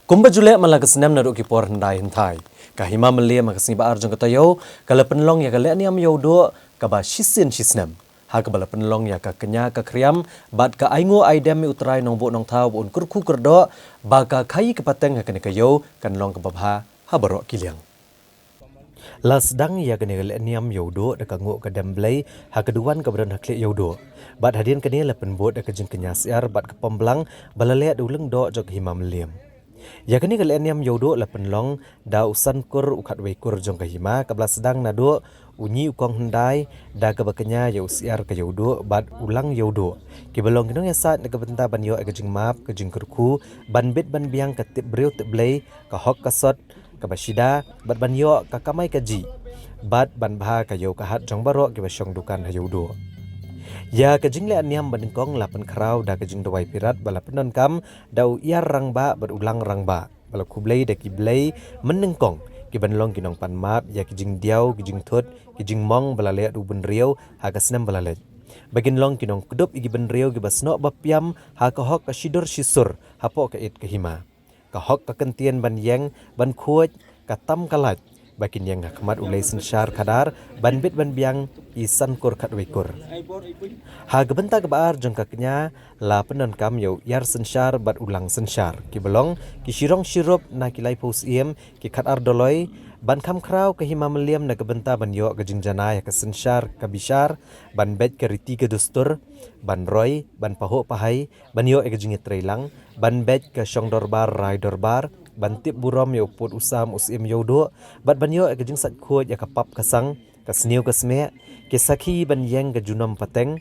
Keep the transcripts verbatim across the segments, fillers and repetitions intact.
Kumba ju leh man la ka snem naduh ki por hyndai hynthai, ka Hima Mylliem ha ka sngi ba ar jong ka taïew ka la pynlong ïa ka lehniam Ïewduh kaba shisien shisnem, ha kaba la pynlong ïa ka kñia ka khriam bad ka ainguh aidem ïa U Trai Nongbuh Nongthaw ba un kyrkhu kyrdoh, ba ka khaïi ka pateng ha kane ka ïew kan long kaba bha ha baroh ki liang. La sdang ïa kane ka lehniam Ïewduh da ka nguh ka dem Blei ha ka duwan kaba don ha khlieh Ïewduh. Bad hadien kane la pynbud da ka jingkñia syiar bad ka pom blang ba la leh da u lyngdoh jong ka Hima Mylliem. Ïa kane ka lehniam Ïewduh la pynlong da u San Kur, u khatwei kur jong ka Hima, kaba la sdang naduh u ñi u kong hyndai, da kaba kñia ïa u syiar ka Ïewduh bad u lang Ïewduh, kiba long ki nongïasaid na ka bynta ban ïoh ïa ka jingmap, ka jingkyrkhu, ban bit ban biang ka tip briew tip Blei, ka hok ka sot kaba shida, bad ban ïoh ka kamai kajih, bad ban bha ka ïew ka hat jong baroh kiba shong dukan ha Ïewduh. Ïa ka jinglehniam banyngkong la pynkhraw da ka jingduwai pirat ba la pyndonkam da u Iar Rangbah bad u Lang Rangbah, ba la khublei da ki blei mynnyngkong kiban long ki nongpanmap ïa ki jingdiaw, ki jingthut, ki jingmong ba la leh da u bynriew ha ka snem ba la leit, ba kin long ki nongkdup ïa ki bynriew kiba snoh ba piam ha ka hok ka shidur shisur hapoh ka ïit ka hima. Ka hok ka kyntien ban ïeng, ban khuid, ka tam ka lait, ba kin ïeng ha khmat u Blei synshar khadar, ban bit ban biang ki San Kur khatwei kur. Ha ka bynta kaba ar jong ka kñia la pyndonkam ïa u Iar Synshar bad u Lang Synshar, kiba long ki shirong shirup na ki laiphew syiem, ki khatar doloi, ban kham khraw ka Hima Mylliem na ka bynta ban ïoh ka jingjanai ha ka synshar ka bishar, ban beit ka riti ka dustur, ban roi, ban pahuh pahai, ban ïoh ïa ka jingïatreilang, ban beit ka shong dorbar rai dorbar, ban tip burom ïa u pud u sam u syiem Ïewduh, bad ban ïoh ïa ka jingsait khuid ïa ka pap ka sang, ka sniew ka smieh, ki sakhi ban ïeng ka junom pateng,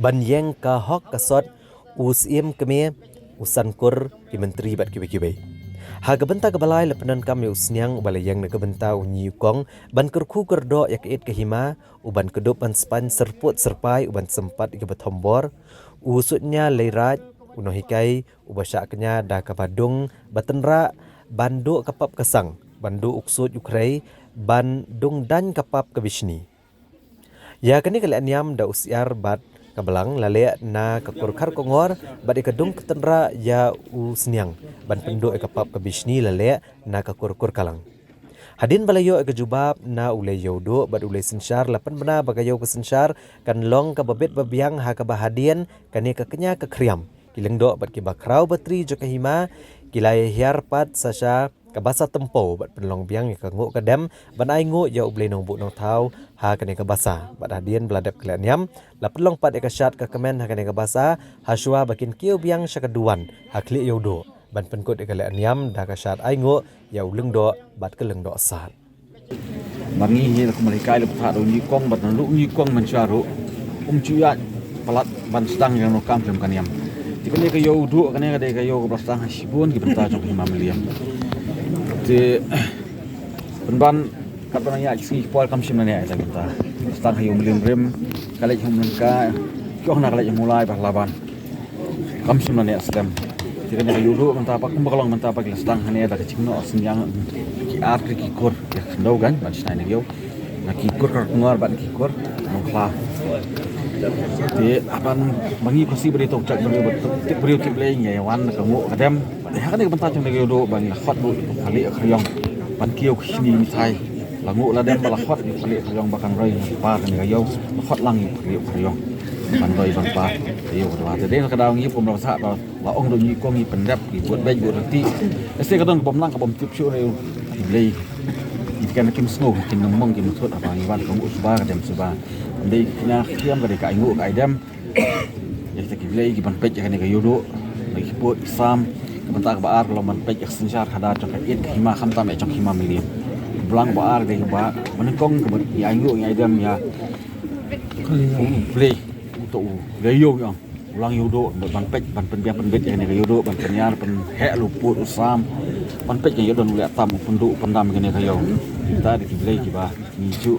ban ïeng ka hok ka sot, u syiem kmie, u San Kur, ki myntri bad kiwei kiwei. Ha ka bynta kaba lai la pyndonkam ïa u Sniang uba la ïeng na ka bynta u ñi u kong, ban kyrkhu kyrdoh ïa ka ïit ka hima, u ban kdup ban spaiñ syrpud syrpai, u ban sympat ïa kaba thombor, u Sutñia Leiraij, u nonghikai, uba shah kñia da kaba dung ba tynrah, ban duh ka pap ka sang, ban duh u ksuid u khrei, ban dung daiñ ka pap ka bishni. Ïa kane ka lehniam da u syiar bad ka blang la leh na ka kur Kharkongor, bad ïa ka dung ka tynrah ïa u Sniang, ban pynduh ïa ka pap ka bishni la leh na ka kur Kurkalang. Hadien ba la ïoh ïa ka jubab na u Lei Ïewduh bad u Lei Synshar, la pynbna ba ka ïew ka synshar kan long kaba bit ba biang ha kaba hadien kane ka kñia ka khriam. Ki lyngdoh bad kiba khraw batri jong ka hima ki la ïa hiar pat sa sha ka basa tympew bad pynlong biang ïa ka nguh ka dem ban ainguh ïa U Blei Nongbuh Nongthaw ha kane ka basa. Bad hadien ba la dep ka lehniam, la pynlong pat ïa ka shad ka kmen ha kane ka basa, ha shuwa ba kin kiew biang sha ka duwan ha khlieh Ïewduh ban pynkut ïa ka lehniam da ka shad ainguh ïa u lyngdoh bad ka lyngdoh sad. Ba ngi hi la kumba la hikai la bthah da u ñiukong bad naduh u ñiukong mynshuwa ruh um ju ïaid palat ban sdang ïa kano ka kam khlem ka niam. Te kane ka Ïewduh kane ka dei ka ïew kaba la sdang ha shibun ki bynta jong ka hima Mylliem. Te pynban katba nang ïaid ki sngi ki por kam shym la neh ïa ka bynta. Sdang ha Ïew Mylliem Rim, ka leit ha Ïew Mylliem Ka, ki ong na ka leit ha Mawlai bad Laban. Kam shym la neh slem. Te kane ka Ïewduh mynta pat kumba ka long mynta pat ki la sdang hangne da ka jingnoh synñiang ki ar tylli ki kur. Ki khyndew gan ban shna ïa kane ka ïew. Na ki kur Kharkongor bad ki kur Nongkhlaw. Te haban ba ngi Khasi ba dei tong trek briew ba tip briew tip Blei ngi ïa wan da ka nguh ka dem. Bad ha kane ka bynta jong kane ka Ïewduh ba ngi la khot ruh ïa u Khlieh Khriong ban kiew ka shini mithai. La nguh la dem ba la khot ïa u Khlieh Khriong ba kan roi na ki par kane ka ïew. La khot lang ïa u Khlieh Khriong ban roi ban par ïa ka ïew ka dei. Te dei na ka daw ngi kum la sah ba la ong da u ñiukong ngi pyndep ngi bud beit bud rynti. Ese ka don ka bym lang ka bym tip shuh ne u Blei. Ngi ken kim sngew kim nang mong kim thut haba ngi wan ka nguh suba ka dem suba. Dei ka kñia ka khriam ka dei ka ainguh ka aidem. Ïa kita ki Blei ki ban peit ïa kane ka Ïewduh, ïa ki pud ki sam, ka bynta kaba ar ka long ban peit ïa ka synshar khadar jong ka ïit ka hima khamtam ïa jong ka hima Mylliem. Ka blang ba ar ka dei kaba, ba nyngkong kaba ngi ainguh ngi aidem ïa u Blei, uto u Blei ïew ngi ong. U lang Ïewduh, ban peit, ban pynbiang pynbit ïa kane ka Ïewduh, ban pynïar pynheh ïa u pud u sam, ban peit ïa ka Ïewduh u leh tam u pynduh u pyndam ïa kane ka ïew. Kita dei ki Blei kiba ngi ju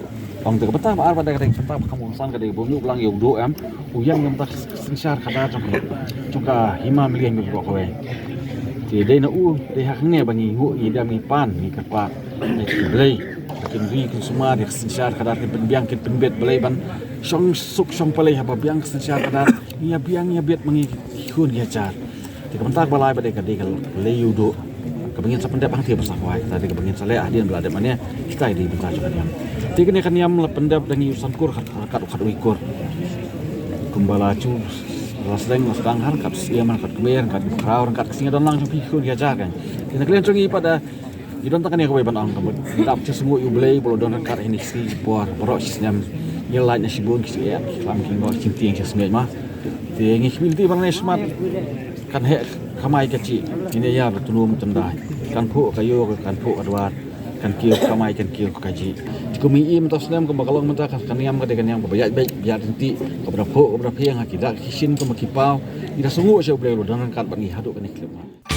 ong te ka bynta ba ar ba dei ka dei ka bynta ba kham kongsan ka dei ba u ñiuh u lang Ïewduh em. U ïeng na ka bynta ka synshar khadar jong ka, jong ka hima Mylliem baroh kawei. Te dei na u dei ha kane ba ngi nguh ngi dem ngi pan ngi kyrpad ïa ki Blei ba kin ri kin sumar ïa ka synshar khadar kin pynbiang kin pynbit Blei ban shong suk shong palei haba biang ka synshar khadar. Ngi ïa biang ngi ïa bit ma ngi ki khun ki hajar. Te ka bynta kaba lai ba dei ka dei ka Lei Ïewduh. Kaba ngin sa pyndep hangtei ba sa khwai, kata dei kaba ngin sa leh hadien ba la dep mane. Kita i dei bynta jong ka niam. Te kane ka niam la pyndep da ngi u Sangkur, kat, kat, kat u Ikur. Kumba la ju la sleng la sdang ha ryngkat u Syiem, ryngkat u Kmie, ryngkat u Khraw, ryngkat ka sngi don lang jong phi ki khun ki hajar kan. Te na ka liang jong ngi pat da ngi don tang kane kawei ban ong, kaba ngi dap shisnguh ïa U Blei ba la don ryngkat ha kine ki sngi ki por baroh shi snem. Ngi lait na shibun ki syiem, ki klam ki ngok, ki jingtieng ki smiej ma. Te ngi khmih lynti ban ïa smat. Kan heh kamai kajih, ngin ïa ïar da tnum tyndai. Kan phuh ka ïew, kan phuh ka dwar. Kan kiew kamai, kan kiew kajih. Te kum i im to snem kumba ka long mynta, ka niam ka dei ka niam kaba ïaid beit, ïaid ryntih, kaba da phuh, kaba da phieng ha ki dak ki shin kumba ki paw. Ngi da snguh sha U Blei ba la don ryngkat bad ngi haduh kane ka khyllipmat.